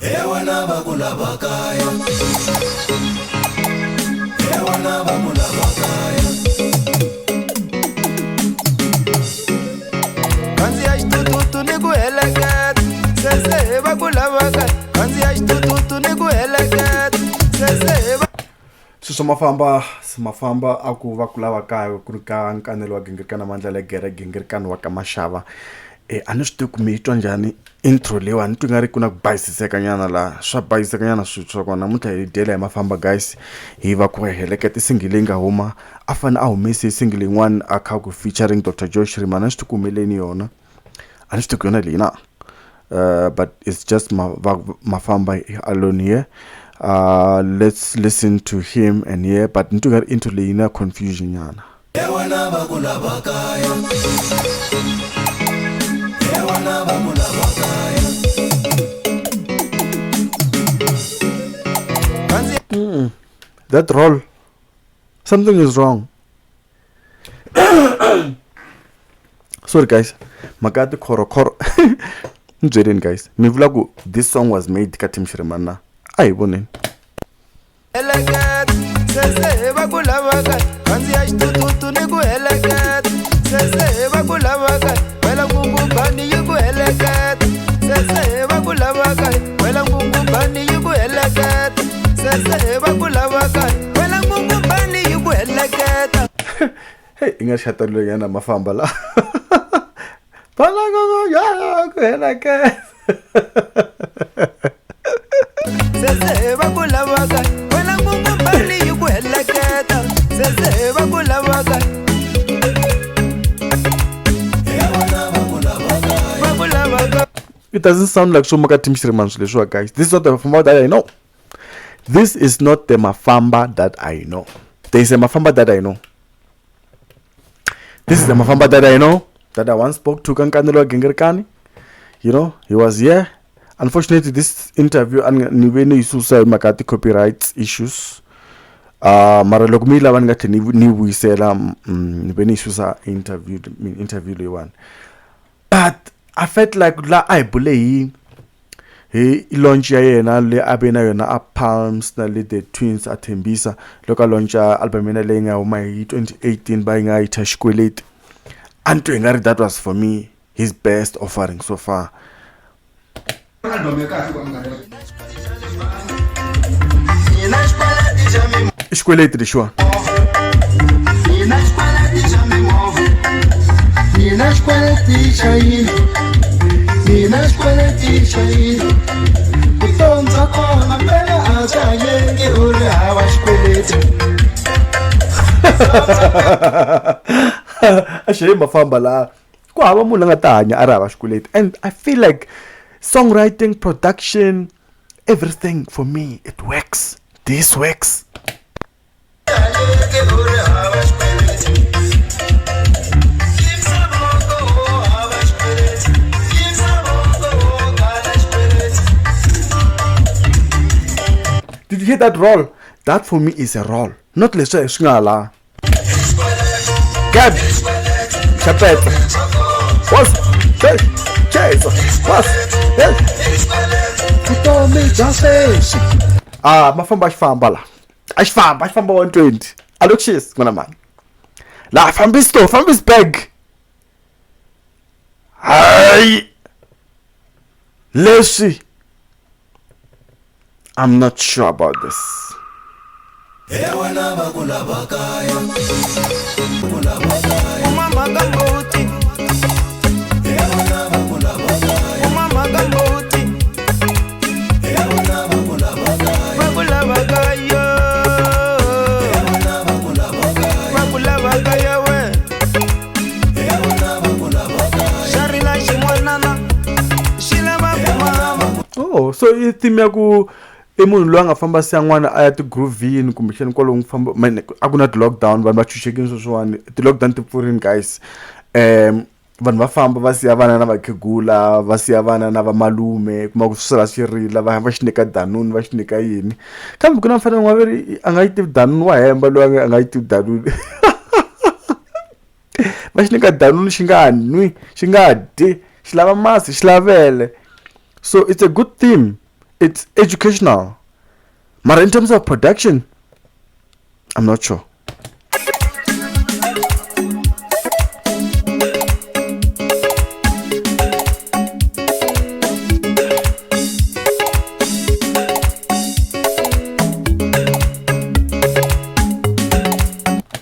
He wena va ku lava kaya. He wena va ku lava kaya. Khandziya xitututu ni ku heleketa sese va ku lava kaya. Khandziya xitututu ni ku heleketa sese va. Swilo swa mafamba mafamba a ku va ku lava kaya ku ri ka nkanelo wa gingirikani mandla legere gingirikani wa ka maxava e a ni swi tivi ku mi yi twa njhani intro leyiwani ni twi nga ri ku na ku bayisiseka nyana laha swa bayiseka nyana swilo swa kona namuntlha hi dyela hi mafamba guys hi va ku heleketa single leyi nga huma a fane a humese single yin'wana a kha ku featuring Dr Joe Shirimani a ni swi tivi ku humeleni yona a ni swi tivi ku yona leyi na but it's just ma, va, mafamba alone here let's listen to him and hear but ni twi nga ri intro leyi na confusion nyana. He wena va ku lava kaya. He wena va ku lava kaya. That roll something is wrong. Sorry guys, mhaka ya tikhorokhoro ni byeleni guys, mi vula ku this song was made ka Tim Shirimani na a hi voneni. Heleketa sese va ku lava kaya. Khandziya xitututu ni ku heleketa sese va ku lava kaya. Wela ngungumbani yi ku heleketa sese va ku lava kaya. Wela ngungumbani yi ku heleketa sese va ku lava kaya. Wela ngungumbani yi ku heleketa. Hey, i nga xatalelo nyana mafamba la. Bala ku heleketa. Sese va ku lava kaya. Wela ngungumbani yi ku heleketa sese va ku lava kaya. He wena va ku lava kaya. Va ku lava kaya. It doesn't sound like swo maka Tim Shirimani swilo leswiwa guys. This is not the mafamba that I know. This is not the mafamba that I know. There is a mafamba that I know. This is the mafamba that I know that I once spoke to ka nkanelo wa gingirikani. You know, he was here. Unfortunately, this interview a ni ve ni yi susa hi mhaka ya ti-copyright issues. Mara loko mi yi lava ni nga tlhela ni yi vuyisela ni ve ni yi susa interview interview leyiwani. But I felt like la a hi bule hi launch ya yena leyi a ve na yona a Palms na le The Twins a Thembisa loko a launch-a album yena leyi nga huma hi 2018 va yi nga yi thya xikweleti. A ni twa i nga ri that was for me his best offering so far. Album ya kahle ku angarhela. Mina xikweleti xa mimovha. I xikweleti lexiwani. Mina xikweleti xa mimovha. Mina xikweleti xa yindlu. Mina xikweleti xa yindlu. Vutomi bya kona mpela a byi hanyeki u ri hava xikweleti. A xi mafamba laha ku hava munhu la nga ta hanya a ri hava xikweleti and I feel like songwriting production everything for me it works this works. Hanyeki u ri hava xikweleti. Yimisa voko wo hava xikweleti. Yimisa voko wo kala xikweleti. Did you hear that roll? That for me is a roll. Not leswi swi nga laha. Gab Chapeta. Was hey Cheza. Was hey. Vutomi bya sweswi. Ah, mafamba a xi famba la. A xi famba, a xi famba 120. A loko xis n'wana mani. La fambisi to, fambisi bag. Hayi. Leswi I'm not sure about this. He wena va ku lava kaya. Ku lava kaya. Kuma mhaka mbuti. He wena va ku lava kaya. Kuma mhaka mbuti. He wena va ku lava kaya. Va ku lava kaya. He wena va ku lava kaya. Va ku lava kaya we. He wena va ku lava kaya. Xa rila xin'wanana xi lava ku mama. Oh, so i theme ya ku i munhu loyi a nga famba siya n'wana a ya ti-groove-ini kumbexani kwalomu ku famba mane a ku na ti-lockdown vanhu va chuchekile sweswiwani ti-lockdown ti pfurini guys. Vanhu va famba va siya vana na vakhegula va siya vana na vamalume kuma ku swi sala swi rila va va xi nyika danone va xi nyika yini kambe ku na mfana wun'wana va ri a nga yi tivi danone wa hemba loyi a nga yi tivi danone va xi nyika danone xi nga nwi xi nga dyi xi lava masi xi lava vele so it's a good theme. It's educational. But in terms of production, I'm not sure.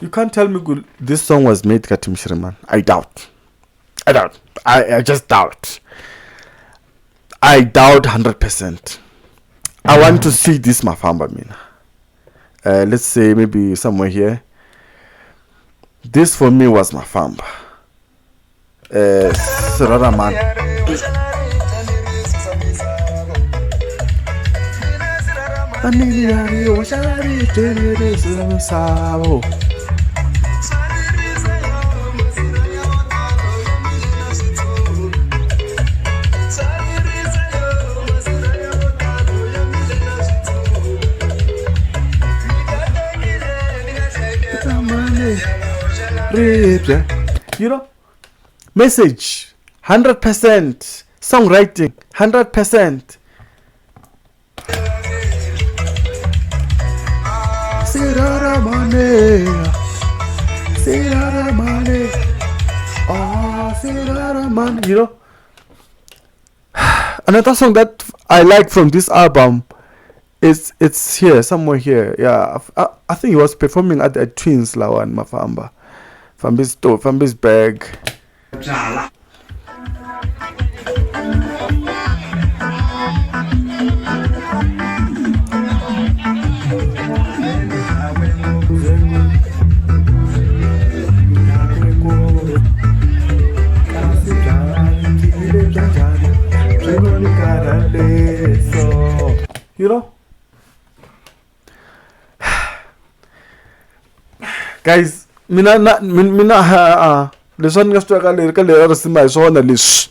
You can't tell me this song was made ka Tim Shirimani. I doubt. I doubt. I just doubt. I doubt 100%. I want to see this Mafamba mina. Let's say maybe somewhere here. This for me was Mafamba. Siraraman. You know, message 100%, songwriting 100%. You know, another song that I like from this album is it's here somewhere here. Yeah, I think he was performing at the Twins Lawan Mafamba. Fambis bag. You know, guys, mina ha leswi ni nga swi twaka leri ka leri risimu hi swona leswi.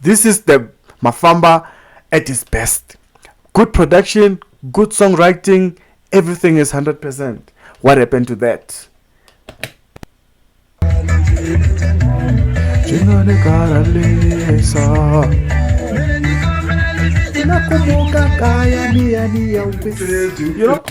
This is the Mafamba at his best. Good production, good songwriting, everything is 100%. What happened to that? You know?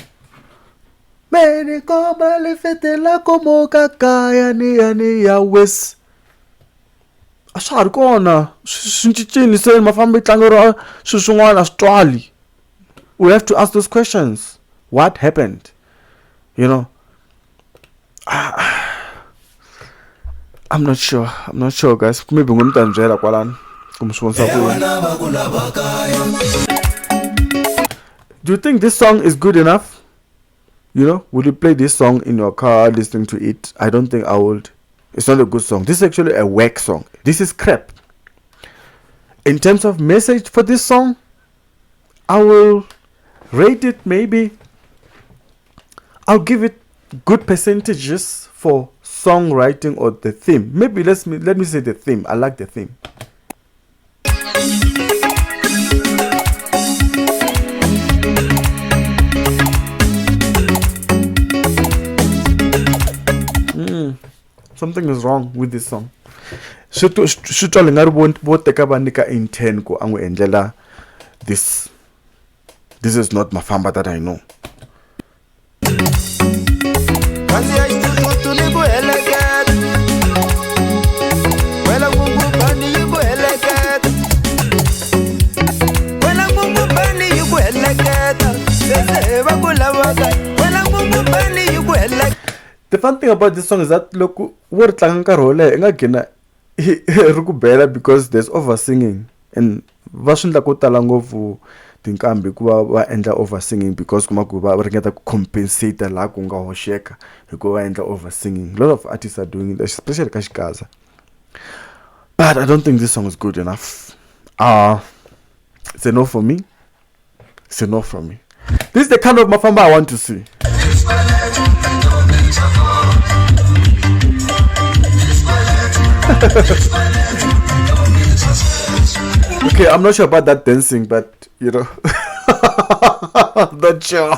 A swa ha ri kona swi cincile se Mafamba yi tlangeriwa swilo swin'wana a swi twali. We have to ask those questions. What happened? You know, I'm not sure. I'm not sure, guys. Maybe n'wi ta ni byela kwalano kumbe swi vonisa ku yini. Do you think this song is good enough? You know, would you play this song in your car listening to it? I don't think I would. It's not a good song. This is actually a work song. This is crap. In terms of message for this song, I will rate it maybe. I'll give it good percentages for songwriting or the theme. Maybe let me say the theme. I like the theme. Something is wrong with this song. Swi twala nga ri vo teka va nyika intern ku a n'wi endlela this. This is not Mafamba that I know. The fun thing about this song is that loko wo ri tlanga nkarhi wo leha i nga gcina ri ku bela because there's over singing and va swi endla ko tala ngopfu tinqambi hikuva va endla over singing because kuma ku va ringeta ku compensate laha ku nga hoxeka hikuva va endla over singing. A lot of artists are doing it, especially ka Xikaza. But I don't think this song is good enough. It's a no for me. It's a no for me. This is the kind of Mafamba I want to see. Okay, I'm not sure about that dancing, but you know, I'm not sure.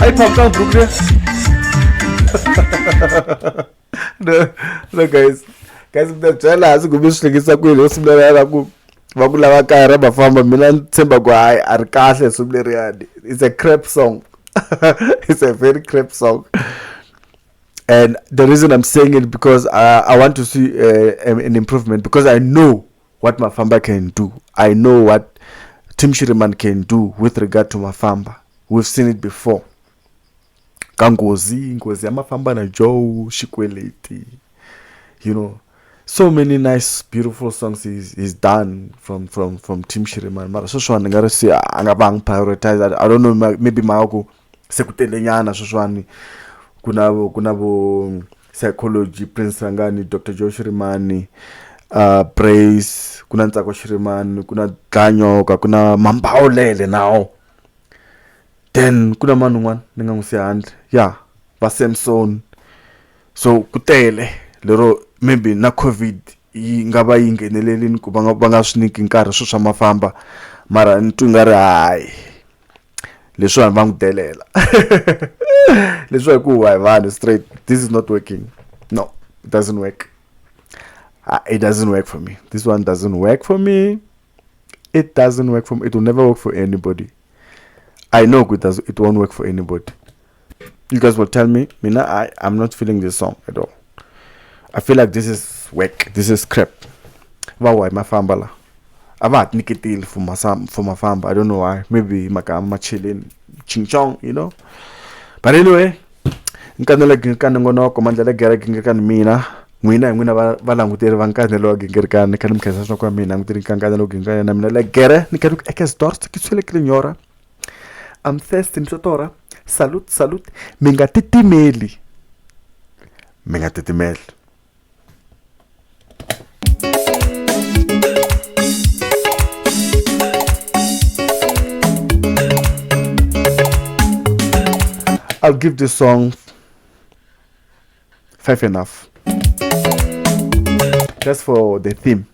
I popped down Brooklyn. No, no guys, guys, mi ta byela hansi kumbe swi hlekisa ku yini risimu leriya ra ku va ku lava kaya ra Mafamba. Mina ni tshemba ku hayi, a ri kahle risimu leriyani. It's a crap song. It's a very crap song. And the reason I'm saying it, because I want to see an improvement, because I know what Mafamba can do. I know what Tim Shirimani can do with regard to Mafamba. We've seen it before. Ka Ngozi, Ngozi ya Mafamba na Joe, Xikweleti. So many nice, beautiful songs he's done from Tim Shirimani. Mara sweswiwani ni nga ri se a nga va prioritize. I don't know, maybe mhaka ku se ku tele nyana sweswiwani, ku na vo Psychology, Prince Rangani, Dr Joe Shirimani, Brace, ku na Ntsako Shirimani, ku na Dlanyoka, ku na Mambawulele now. Then ku na mani un'wana ni nga n'wi siya handle, ya va Samson. So ku tele lero maybe na COVID yi nga va yi nghenelelini ku va nga swi nyiki nkarhi swilo swa Mafamba. Mara ni twi nga ri hayi, leswiwani va n'wi delela leswiwa hi ku hi vanhu straight. This is not working. No, it doesn't work. It doesn't work for me. This one doesn't work for me. It doesn't work for me. It will never work for anybody. I know it does. It won't work for anybody. You guys will tell me. Mina, I'm not feeling this song at all. I feel like this is work. This is crap. Va why Mafamba la a va ha ti nyiketeli for Mafamba. I don't know why. Maybe mhaka macheleni chingchong. But anyway, Nkanelo Gingirikani, nongonoko Mandlela Gere Gingirikani, mina n'wina hi n'wina valanguteri va Nkanelo wa Gingirikani, kha ni mi khensa swa ku mina languteri ka Nkanelo wa Gingirikani na mina Legere ni kha ni ku ekesdorst ke tshwele ke lenyora. I'm thirsty, ni twa torha. Salute, salute. Mi nga titimeli, mi nga titimeli. I'll give this song 5.5. Just for the theme.